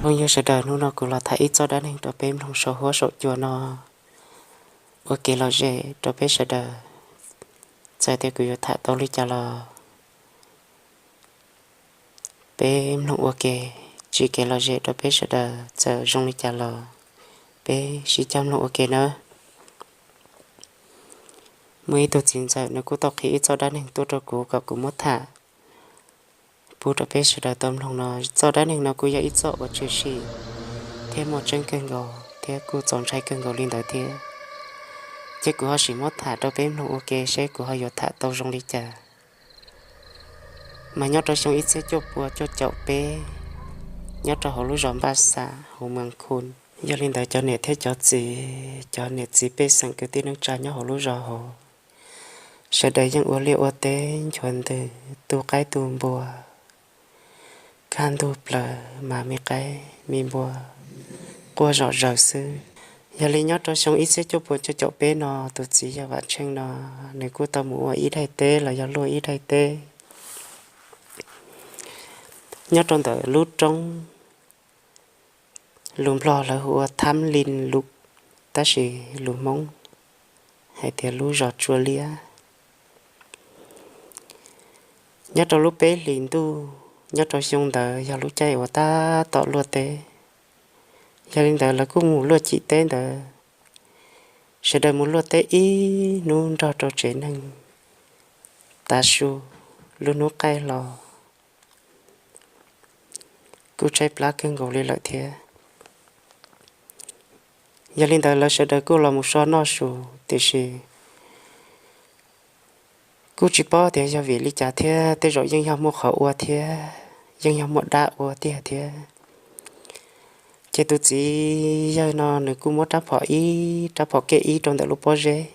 Phooj ywg sawv daws, hnub no kuv los tham ib txoj dab neeg rau peb mloog saum huab saum cua no ua kev lom zem rau peb sawv daws. Txawm tias kuv yuav tham tau li cas los peb mloog ua ke, tsim kev lom zem rau peb sawv daws. Txawm zoo li cas los peb sib cog mloog ua ke nawb. Muaj ib tug txiv ntxawm nws kuj tau qhia ib txoj dab neeg tuaj rau kuv kom kuv muab tham pub rau peb sawv daws tau mloog no. Txoj dab neeg no kuj yog ib txoj uas tshwm sim thiab muaj tseeb kawg nkaus thiab kuj txaus ntshai kawg nkaus li ntawd thiab. Ces kuv ho sim muab tham rau peb mloog ua ke seb kuv ho yuav tham tau zoo li cas. Mas nyob rau xyoo ib txhiab cuaj pua cuaj caum peb, nyob rau hauv lub zos Npaj Xas hauv Moos Khu, yog li ntawd cov niam thiab cov txiv, cov niam txiv pej xeem kwv tij neej tsa nyob hauv lub zos hauv, sawv daws yeej ua liaj ua teb nchuav ntws tu qaib tu npua, kaj ntug plaws mas me qaib me npua quaj zom zaws xwb. Yog li nyob rau xyoo ib txhiab cuaj pua cuaj caum peb no, tus txiv yawg Vam Tsheej no nws kuj tau mus ua ib daim teb los yog luaj ib daim teb nyob rau ntawm lub roob, lus Nplog lawv hu ua Tham Lin Lus, tab sis lus Hmoob hais tias lub zos Tsua Liab. Nyob rau lub peb hlis ntuj nyob rau xyoo ntawd yog lub caij uas tab tom luaj teb. Yog li ntawd lawv kuj mus luaj cim teb ntawd, sawv daws mus luaj teb ib hnub nrog rau tsev neeg tav su, lub hnub qaij hlo kuj tshaib plab kawg nkaus li lawm thiab. Yog li ntawd lawv sawv daws kuj los mus so noj su, tiam sis kuj tsis paub tias yog vim li cas thiab, tej zaum yeej yog muaj qhov ua thiab, yeej yog muaj dab ua tiag thiab. Ces tus txiv yawg no nws kuj muab rab phom ib rab phom kev ib rau ntawm lub pob zeb.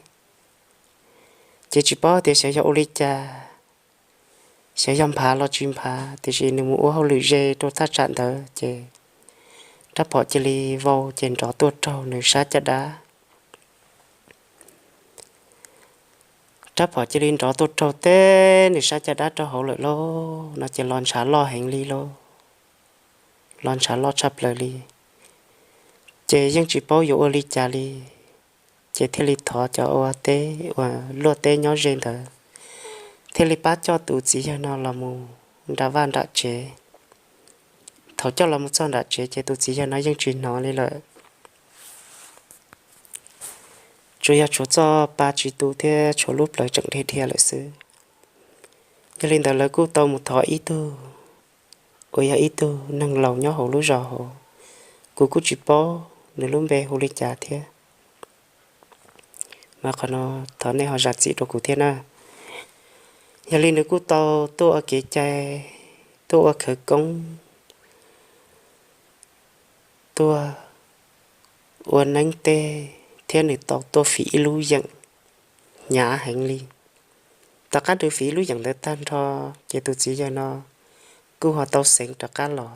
Ces tsis paub tias xyov yog ua li cas, xyov yog nphav los tsis nphav, tiam sis nws mus ua hauj lwm ze rau thaj tsam ntawd ces rab phom cia li vau ces nrov tuaj raug nws sab caj dab. Rab phom cia li nrov tuaj raug teb nws sab caj dab rau hauv lawm lauj, no ces los ntshav loj heev li lauj, los ntshav loj tshaj plaws li. Ces yeej tsis paub yuav ua li cas li, ces thiaj li thov cov ua teb uas luaj teb nyob ze ntawd thiaj li pab coj tus txiv yawg no los mus nram vaj nram tsev. Thaum coj los mus txog nram tsev ces tus txiv yawg no yeej tsis hnov li lawm, tsuas yog tshuav txoj pa tsis tu thiab tshuav lub plawv tseem dhia dhia lawm xwb. Yog li ntawd lawv kuj tau mus thov ib tug uas yog ib tug neeg laus nyob hauv lub zos hauv, kuv kuj tsis paub nws lub npe hu li cas thiab, mas qhov no thov nej ho zam txim rau kuv thiab na. Yog li nws kuj tau tuaj ua kev cai, tuaj ua khawv koob, tuaj ua neeb teb, thiab nws tau tuaj fiv ib lub yeem hnyav heev li. Tom qab nws fiv ib lub yeem ntawd tag nrho, ces tus txiv yawg no kuj ho tau xeev rov qab los.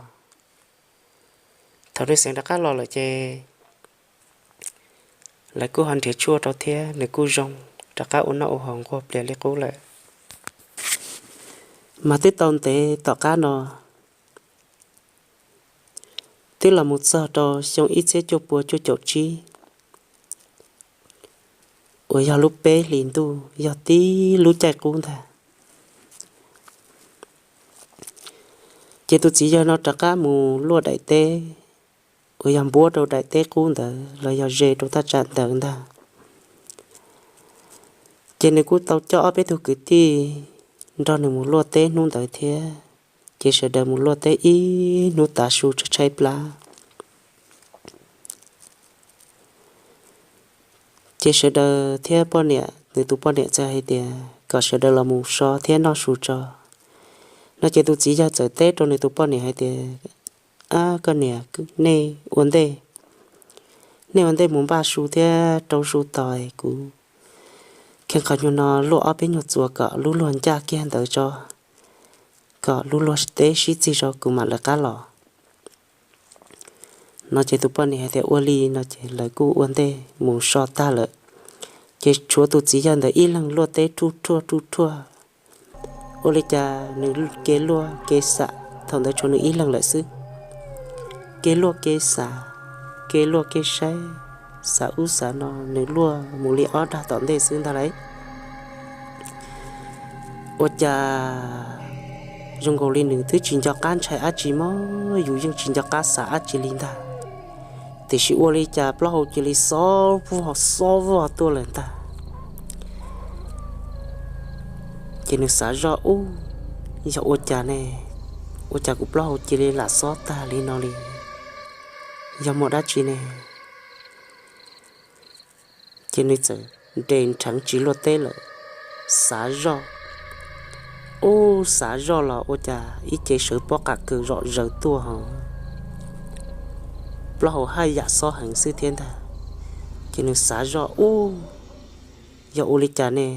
Thaum nws xeev rov qab los lawm ces lawv kuj ho nrhiav tshuaj rau thiab nws kuj zoo rov qab ua noj ua haus nquag plias li qub lawm. Mas twb tau ntev tom qab no, twb los mus txog rau xyoo ib txhiab cuaj pua cuaj caum tsib, uas yog lub peb hlis ntuj yog tib lub caij qub ntag, ces tus txiv yawg no rov qab mus luaj daim teb uas yog npuab rau daim teb qub ntawd los yog ze rau thaj tsam ntawd ntag. Ces nws kuj tau coj ob peb tug kwv tij nrog nws mus luaj teb hnub ntawd thiab. Ces sawv daws mus luaj teb ib hnub tav su tshaib tshaib plab. Ces sawv daws thiab poj niam, nws tus poj niam txawm hais tias kom sawv daws los mus so thiab noj su tso no. Ces tus txiv yawg txawm teb rau nws tus poj niam hais tias, Ab, koj niam, nej ua ntej, nej ua ntej mus npaj su thiab rau su tos kuv kheej qhov nyuag no luaj ob peb nyuag txuas kom lub luag ncaj kiag ntawd tso, kom lub luag teb sib txig tso kuv mam lawv qab los no. Ces tus poj niam hais tias ua li no ces lawv kuj ua ntej mus so tag lawm. Ces tshuav tus txiv yawg ntawd ib leeg luaj teb ruj ruaj ruj ruaj, ua li cas nws kev luaj kev xam thaum ntawd tshuav nws ib leeg lawm xwb. kev luaj kev xav, kev luaj kev saib, xav ub xav no, nws luaj mus li ob dag tom ntej xwb ntag lauj. Ua cas zoo nkaus li nws twb tsis nco qab ntshai dab tsi mog, yus yeej tsis nco qab xav dab tsi li ntag. Tiam sis ua li cas plaub hau cia li xob vog xob vog tuaj lawm ntag. Ces nws xav zoj ub, yog ua cas ne, ua cas kuv plaub hau cia li lam xob tag li no li, yog muaj dab tsi ne? Ces nws txawm nres nrheev tsis luaj teb lawm, xav zoj ub xav zoj los ua cas ib ce sawv pob qam kaws zom zaws tuaj ho plaub hau haj yam xob heev xwb thiab ntag. Ces nws xav zoj ub, yog ua li cas ne?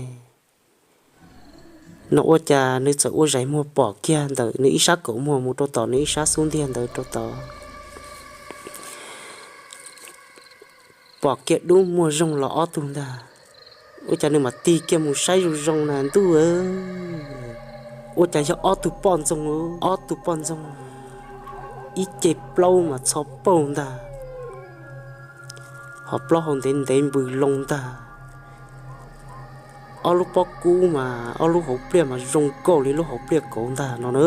No ua cas nws txawm ua zais muag pom kiag ntawm nws ib sab kaum muag mus rau tom nws ib sab xub ntiag ntawd rau tod, pom kiag dub muag zoog los ob tug ntag. Ua cas nws mam tig kiag mus saib zoo zoo na ntuj, ua cas yog ob tug poj ntxoog, ob tug poj ntxoog ib ce plaub mas txho paug ntag, ho plaub hau ntev ntev npws loo ntag. Ob lub pob kub mas ob lub hauv pliaj mas zoo nkaus li lub hauv pliaj kauv ntag no na.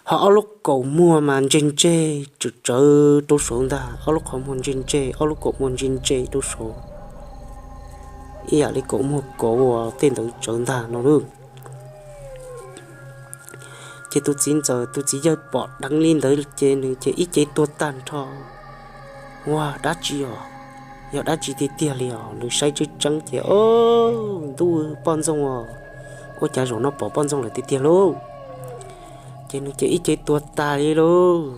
Ho ob lub kaum muag mas ntse ntse tsawv tsawv rau saud ntag, ob lub qhov muag ntse ntse, ob lub kaum muag ntse ntse rau saud, ib yam li kaum muag kauv uas tej ntawd tsawv ntag no lauj. Ces tus txiv ntxawm tus txiv yawg pom dheev li ntawd ces nws ces ib ce tuag tag nrho. Ua dab tsi os? Yog dab tsi tiag tiag li os? Nws saib tseeb tseeb ces, o, ntuj, poj ntxoog os, ua cas zaum no pom poj ntxoog lawm tiag tiag lauj? Ces nws ces ib ce tuag tag li lauj.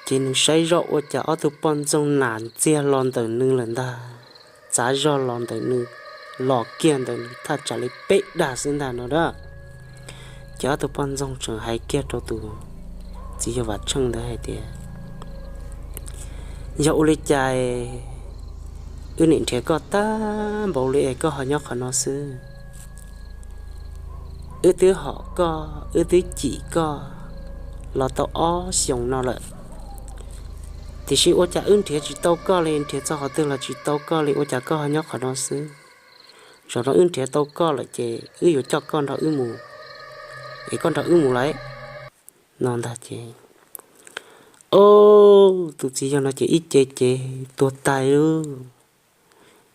Ces nws saib zoj ua cas ob tug poj ntxoog nas ntxiag los ntawm nws lawm ntag, txav zog los ntawm nws, los kiag ntawm nws thaj tsam li peb dag xwb ntag no a. Ces ob tug poj ntxoog tseem hais kiag rau tus txiv yawg Vam Tsheej ntawd hais tias, yog ua li cas wb niaj nrhiav koj tag npaum li es koj ho nyob qhov no xwb? Wb twb hom koj, wb twb cim koj los tau ob xyoos no lawm, tiam sis ua cas wb nrhiav tsis tau koj li, nrhiav txog qhov twg los tsis tau koj li, ua cas koj ho nyob qhov no xwb? Zaum no wb nrhiav tau koj lawm ces wb yuav coj koj nrog wb mus, es koj nrog wb mus lauj. No ntag ces, o, tus txiv yawg no ces ib ce ces tuag tag lauj.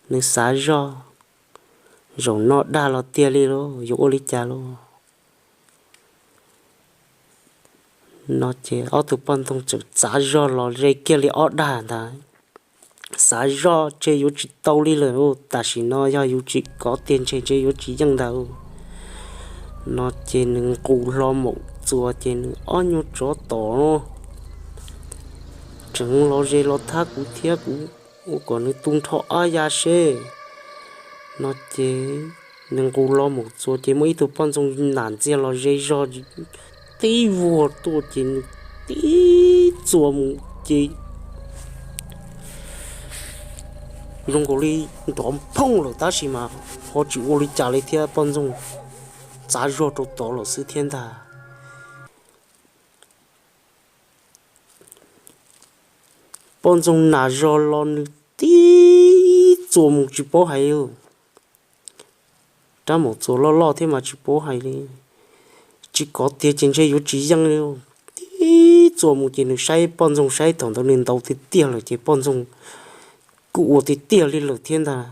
Nws xav zoj, zaum no dag los tiag li lauj, yuav ua li cas lauj? No ces ob tug poj ntxoog txawm txav zog los ze kiag li ob dag ntag. Xav zoj ntshe yuav tsis tau li lawm, tam sim no yog yus tsis kov tiag ntshe ntshe yuav tsis yeej ntag. No ces nws nqus hlo maum txuas ces nws ob nyuag tsov tom tseem los ze los thab kuv thiab kuv ua kom nws tu nrho ob ya seb. No ces nws nqus hlo maum txuas ces muaj ib tug poj ntxoog nas ntxiag los ze zog tib vuag tuaj ces nws tib txuas mus ces zoo nkaus li nrov phooj lawm tab sis mas ho tsis ua li cas li thiab, poj ntxoog txav zog rau tod lawm xwb thiab ntag. Poj ntxoog nas zog los nws tib txuas mus tsis paub hais li. Rab maum txuas loj loj thiab mas tsis paub hais li. Tsis kov tiag ces ntshe yuav tsis yeej li. Tib txuas mus ces nws saib poj ntxoog saib thaum ntawd nws ntaus tiag tiag lawm ces poj ntxoog kuj ua tiag tiag li lawm thiab ntag.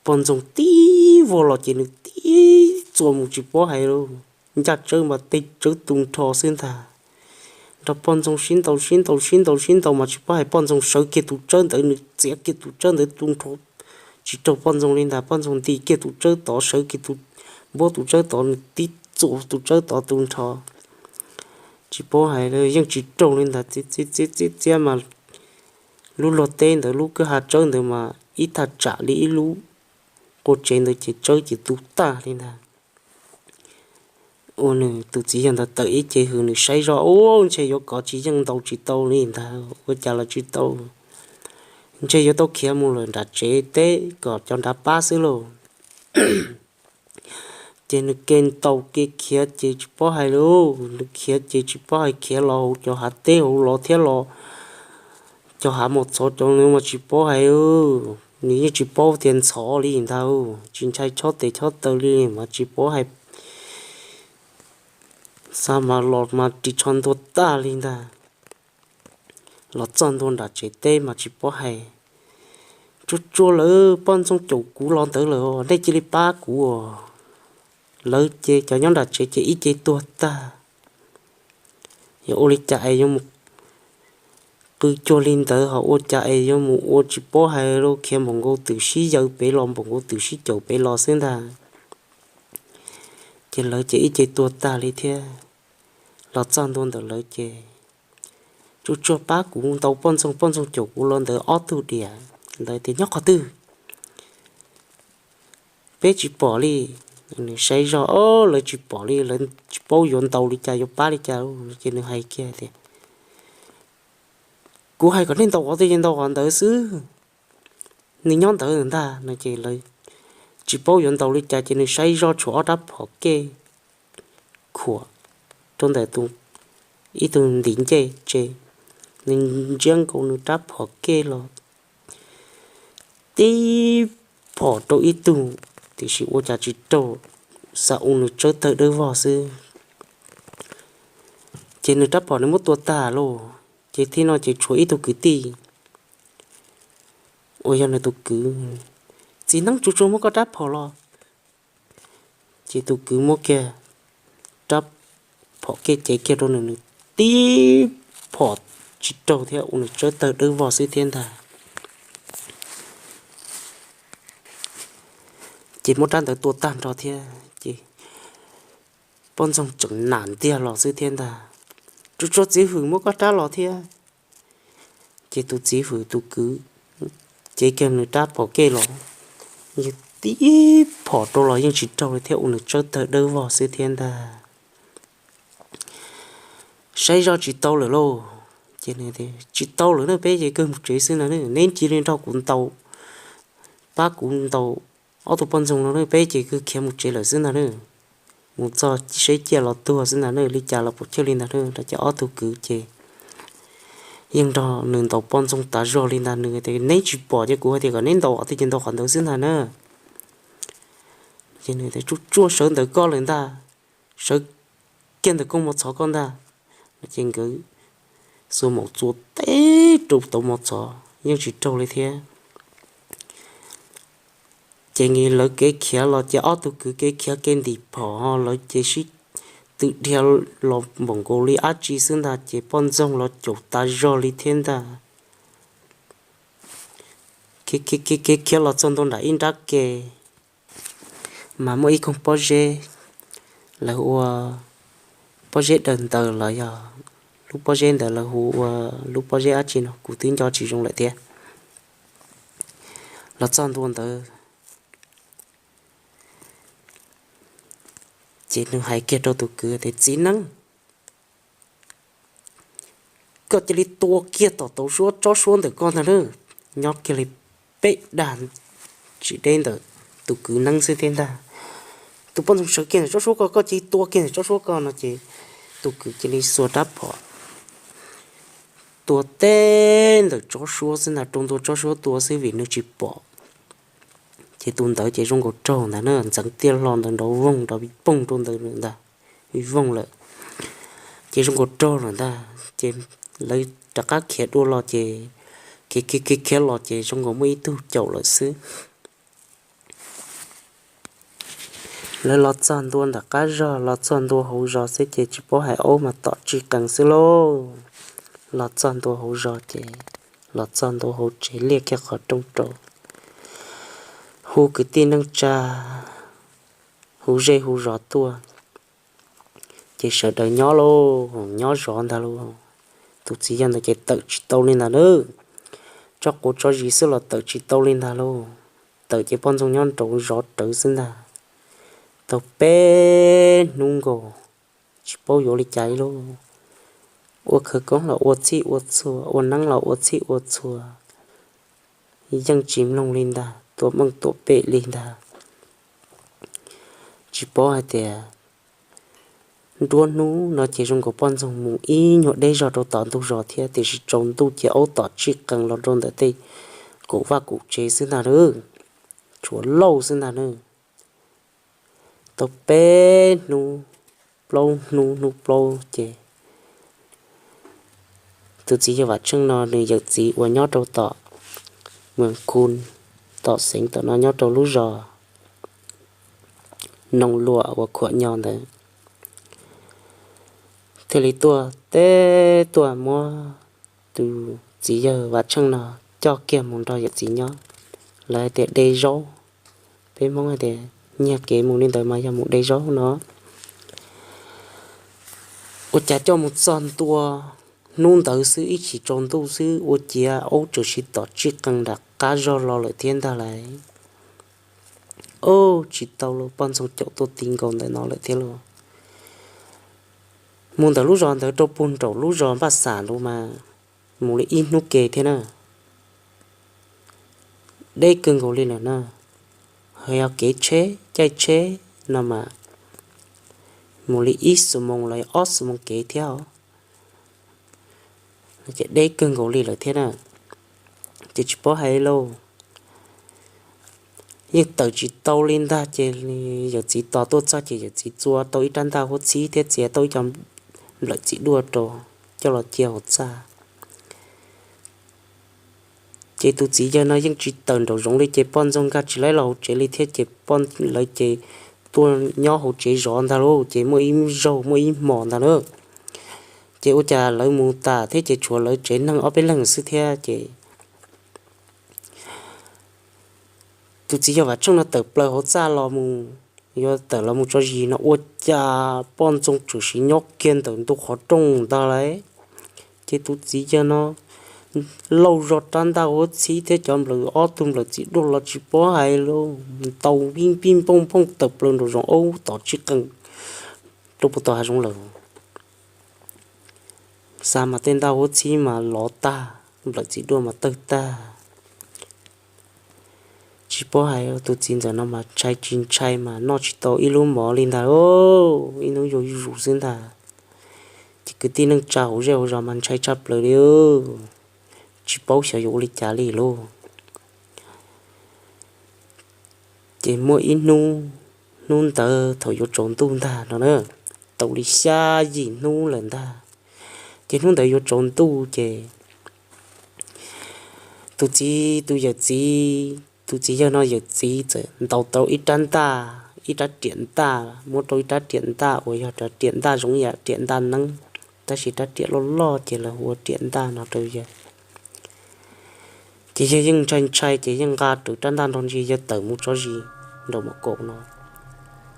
Poj ntxoog tib vog los ces nws tib txuas mus tsis paub hais li, ncaj tsawb mas tej tsawb tu nrho xwb ntag. Nrog poj ntxoog sib ntaus sib ntaus sib ntaus sib ntaus mas tsis paub hais poj ntxoog sawv kiag tus tsawb ntawd, nws txiav kiag tus tsawb ntawd tu nrho, tsis raug poj ntxoog li ntag. Poj ntxoog nti kiag tus tsawb tod, sawv kiag tus, npuab tus tsawb tod, nws tib txuas tus tsawb tod tu nrho, tsis paub hais li yeej tsis raug li ntag. Txiav txiav txiav txiav mas lub luag teb ntawd, lub kwj ha tsawb ntawd mas ib thaj tsam li ib lub qua tsev ntawd ces tsawb ces tu tag li ntag. Ua nws tus txiv yawg ntawd tawm ib ce hws, nws saib zoj ub ntshe yuav kov tsis yeej, ntaus tsis tau li ntag, ua cas los tsis tau, ntshe yuav tau khiav mus lawm nram tsev teb kom cov nrad pab xwb lauj. Ces nws ke ntaus ke khiav ces tsis paub hais li, nws khiav ces tsis paub hais, khiav los hauv cov hav teb hauv los thiab los cov hav mos txhov cov no mas tsis paub hais. Nws yeej tsis paub tias ntxhov li ntag, tsis ntshai chob tes chob taw li mas tsis paub hais. Xa mas los mas ris tsho ntua tag li ntag. Los txog ntua nram tsev teb mas tsis paub hais, tsuas tsuas lawv poj ntxoog caum kuv los ntawd lawm, nej cia li pab kuv. Lawv ces cov nyob nram tsev ces ib ce tuag tag. Yog ua li cas es yuav mus qw cuag li ntawd, ho ua cas es yuav mus ua tsis paub hais li, khiav npaum nkaus twm sib yaws pem los npaum nkaus twm sib caum pem los xwb ntag. Ces lawv ces ib ce tuag tag li thiab. Los txog ntua ntawm lawv ces tsuas tsuas pab kuv ntaus poj ntxoog, poj ntxoog caum kuv los ntawd ob tug diam. Lawv tias nyob qhov twg? Peb tsis pom li. Nws saib zog, o, lawv tsis pom li, lawv tsis paub yuav ntaus li cas yuav pab li cas. Ces nws hais kiag tias, kuv hais kom nej ntaus qhov twg ces ntaus qhov ntawd xwb, nws nyob ntawd ntag no. Ces lawv tsis paub yuav ntaus li cas ces nws saib zog tshuav ob rab phom kej khuam rau ntawm ib tug ntiv ncej tsev. Nws ntsiab nkaus nws rab phom kej los tib phom rau ib tug, tiam sis ua cas tsis raug, xav ua nws tsawb tawg dawb vog xwb. Ces nws rab phom nws muab tua tag lauj, ces thib no ces tshuav ib tug kwv tij uas yog nws tus kwv, txiv neeb tsuas tsuas muab koj rab phom los. Ces tus kwv muab kiag rab phom kej cev kiag rau nws, nws tib phom tsis raug thiab ua nws tsawb tawg dawb vog xwb thiab ntag. Ces muab rab ntawd tua tag nrho thiab ces poj ntxoog tseem nam ntiag los xwb thiab ntag. Tsuas tsuas txiv hwm muab koj rab los thiab. Ces tus txiv hwm tus kwv cev kiag nws rab phom kej los, yog tib phom rau los yeej tsis raug li thiab ua nws tsawb tawg dawb vog xwb thiab ntag. Saib zog tsis tau lawm lauj, ces tsis tau lawm na, peb ces kawg mus tsev xwb ntag na, neb cia li nrog kuv ntaus, pab kuv ntaus ob tug poj ntxoog no na, peb ces kawg khiav mus tsev lawm xwb ntag na. Mus txog seb ciaj los tuag xwb ntag na, li cas los puas chawj li ntag na. Ces ob tug kwv ces yeej nrog nws ntaus poj ntxoog tas zog li ntag. Nws tias neb tsis pom ces kuv hais tias kom neb ntaus qhov twg ces ntaus qhov ntawd xwb ntag na. Ces nws tias tsuas tsuas sawv ntawm koj lawm ntag, sawv kiag ntawm koog mos txhov koj ntag. Ces nkawd xuas maum txua teb rau tau mos txhov yeej tsis raug li thiab. Ces lawv kev khiav los ces ob tug kwv kev khiav kev ntim phom, lawv ces sib twm dhia los npaum nkaus li dab tsi xwb ntag, ces poj ntxoog los caum tas zog li thiab ntag. Khiav khiav khiav los txog ntua nram ib nrab ke, mas muaj ib koog pob zeb, lawv ua pob zeb daws ntaws los yog lub pob zeb ntawd lawv hu ua lub pob zeb dab tsi no kuv twb nco tsis zoo lawm thiab. Los txog ntua ntawd ces nws hais kiag rau tus kwv tias txiv neeb, koj cia li tua kiag tom tau suab tsob suab ntawm koj ntag na, nyob kiag li peb dag tsis deb ntawm tus kwv neeb xwb thiab ntag. Tus poj ntxoog sawv kiag ntawm tsob suab koj, koj cia li tua kiag ntawm tsob suab koj no ces tus kwv cia li xuas rab phom tua teb ntawm tsob suab xwb ntag, rau ntua tsob suab tua xwb vim nws tsis pom. Ces tus ntawd ces zoo nkaus raug ntag na, ntxeev tiaj hlo ntawd nrov voog nrov vij poog rau ntawd ntag, vij voog lawm. Ces zoo nkaus raug lawm ntag ces lawv rov qab khiav dua los ces khiav khiav khiav los ces zoo nkaus muaj ib tug caum lawm xwb. Lawv los txog ntua ntawm qab zog, los txog ntua hauv zos xwb ces tsis paub hais aub mas tom tsis qees xwb lauj. Los txog ntua hauv zos ces los txog ntua hauv tsev liaj kiag qhov rooj rau, hu kwv tij neej tsa, hu zej hu zos tuaj. Ces sawv daws nyob lauj, nyob zov ntag lauj. Tus txiv yawg ntawd ces tawm tsis tau li ntag na, tso quav tso zis xwb los tawm tsis tau li ntag lauj. Tawm ces poj ntxoog nyob nraud zov rawv xwb ntag. Tau peb hnub nkaus tsis paub yuav li cas lauj. Ua khawv koob los ua txhij ua txhua, ua neeb los ua txhij ua txhua, yeej tsis mloog li ntag, tua meej tua pem li ntag. tsis paub hais tias nruab hnub no ces zoo nkaus poj ntxoog mus ib nyuag deb zog rau tom ntug zos thiab, tiam sis tsaus ntuj ces aub tom tsij qees los rau ntawm tej kaum vaj kaum tsev xwb ntag na, tshuav lauj xwb ntag na. Tau peb hnub, plaub hnub, hnub plaub ces tus txiv yawg Vam Tsheej no nws yawm txiv uas nyob rau tom Mws Khu, tom xeev tom no nyob rau lub zos Noo Luam uas khuam nyo ntawd thiaj li tuaj teb tuaj muab tus txiv yawg Vam Tsheej no coj kiag mus nrog yawm txiv nyob. Lawv hais tias de zaub, peb Hmoob hais tias nyiag kev mus li ntawd mas yog mus de zaub no. Ua cas coj mus txog ntua hnub ntawd xwb ib chim tsaus ntuj xwb ua ciav aub tsuas sim tom tsij qees nram qab zog los lawm thiab ntag lauj. Ob, tsis tau los poj ntxoog caum tuaj ti nkaus ntawm no lawm thiab lauj. Mus ntawm lub zos ntawd rau puag nraum lub zos Npaj Xam ntawd mas mus li ib hnub ke thiab na. Deb kawg nkaus li lawm na. Ho yog kev tsheb caij tsheb no mas mus li ib xuab moos los ob xuab moos kev thiab os. Ces deb kawg nkaus li lawm thiab na. Ces tsis paub hais lauj, yeej tawm tsis tau li ntag ces yawm txiv tos tuaj txog ces yawm txiv txua tau ib rab ntaj huab txhib thiab txiav tau ib co nplawm txiv duaj rau coj los cia hauv txaj. Ces tus txiv yawg no yeej tsis tawm nraum zoov li ces poj ntxoog nkag tsis laib los hauv tsev li thiab ces poj lawv ces tuaj nyob hauv tsev zov ntag lauj. Ces muaj ib zaug muaj ib hmos ntag na, ces ua cas lawv mus tas thiab ces tshuav lawv tsev neeg ob peb leeg xwb thiab ces tus txiv yawg Vam Tsheej no tawm plaws hauv txaj los mus, yuav tawm los mus tso zis no ua cas poj ntxoog tsuas sim nyob kiag ntawm ntu qhov rooj ntag lauj. Ces tus txiv yawg no lauj zog rab ntaj huab txhib thiab cov nplawm ob tug nplawm txiv duaj los tsis paub hais lauj, ntaus vij vij npooj npooj tawm plaws nraum zoov aub tom tsij qees rau puag tom hav zoov lawm. Xav mas tej ntaj huab txhib mas lov tag, nplawm txiv duaj mas tawg tag. Tsis paub hais tus txiv ntxawm no mas ntshai tsis ntshai mas noj tsis tau ib lub mov li ntag, ib hnub yuav zuj zus xwb ntag. Ces kwv tij neej tsa hauv zej hauv zos mas ntshai tshaj plaws li, tsis paub xyov yuav ua li cas li lauj. Ces muaj ib hnub, hnub ntawd thaum yuav tsaus ntuj ntag no na, tau li xya yim hnub lawm ntag. Ces hnub ntawd yuav tsaus ntuj ces tus txiv, tus yawm txiv, tus txiv yawg no yawm txiv txawm ntaus tau ib rab ntaj, ib rab riam ntaj, muab rau ib rab riam ntaj uas yog rab riam ntaj zoo yam riam ntaj neeb, tab sis rab riam loj loj ces lawv hu ua riam ntaj no rau yawg. Ces yawg yeej ntshai ntshai ces yeej nqa rawv rab ntaj nrog ntsis yawg tawm mus tso zis nraum mom kaum no.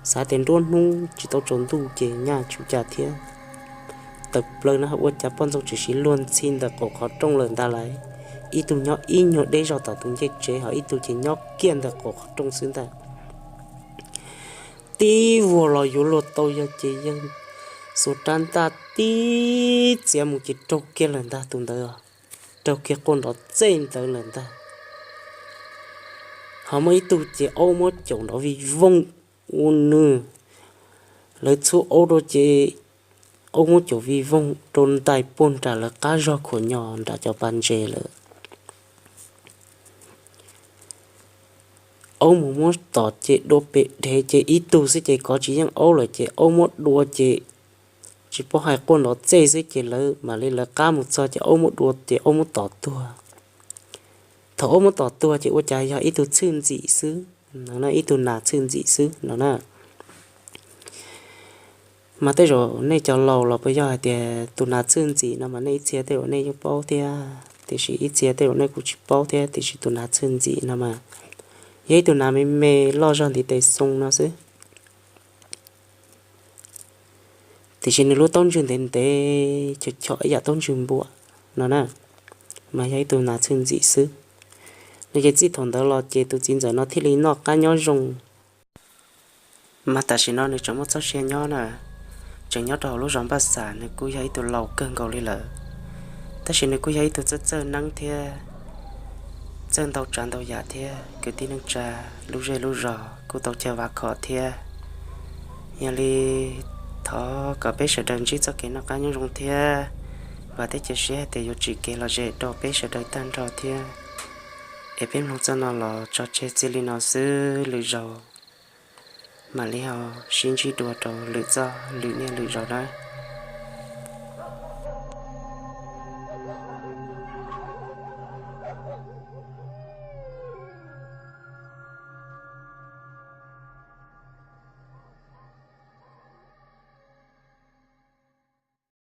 Xav tias nruab hnub tsis tau tsaus ntuj ces nyaj tsis ua cas thiab. Tawm plaws no ua cas poj ntxoog tsuas sim luag ntxhi ntawm qaum qhov rooj lawm ntag lauj. Ib tug nyob ib nyuag deb zog tom tus ncej tsev ho ib tug ces nyob kiag ntawm qaum qhov rooj xwb ntag. Tib vuag los yuav luag tau yawg ces yawg xuas rab ntaj tib txiav mus ces raug kiag lawm ntag tus ntawd, raug kiag quaj nrov txej ntawd lawm ntag. Ho muaj ib tug ces aub muab caum nrov vij voog ua nws, lawv txhub aub rau ces aub muab caum vij voog rau ntais puag nram lawv qab zog khuam nyo nram cov pas ntses lawm. Aub mus muab tom ces dua pem dhev ces ib tug xwb ces kov tsis yeej aub lawm ces aub muab dua ces tsis paub hais quaj nrov txej xwb ces lawv mam li lawv qab mus txog ces aub muab dua ces aub muab tom tuag. Thaum aub muab tom tuag ces ua cas yog ib tug txhwj ntxim xwb no, ib tug nas txhwj ntxim xwb no na. Mas tej zaum nej cov laus los puas yog hais tias tus nas txhwj ntxim no mas nej ib txhia tej zaum nej yeej paub thiab, tiam sis ib txhia tej zaum nej kuj tsis paub thiab, tiam sis tus nas txhwj ntxim no mas yog ib tug nas me me loj zog ntiv tes xoo no xwb. Tiam sis nws lub taub ntswg ntev ntev chom chom ib yam taub ntswg npua no na, mas yog ib tug nas txhwj ntxim xwb. No ces txij thaum ntawd los ces tus txiv ntxawm no thiaj li noj qab nyob zoo. Mas tam sim no nws tseem muaj txoj sia nyob na, tseem nyob rau hauv lub zos Npaj Xam, nws kuj yog ib tug laus kawg nkaus li lawm, tab sis nws kuj yog ib tug txawj txawj neeb thiab, txawj ntau tsav ntau yam thiab, kwv tij neej tsa lub zej lub zos kuj tau caw vav khom thiab. Yog li thov kom peb sawv daws ntsib txoj kev noj qab nyob zoo thiab vam thiab cia siab hais tias yuav tsim kev lom zem rau peb sawv daws tag nrho thiab. Es peb mloog txoj no los tso tseg txij li no xwb, lwm zaus mam li ho sib ntsib dua rau lwm txoj lwm niaj lwm zaus na.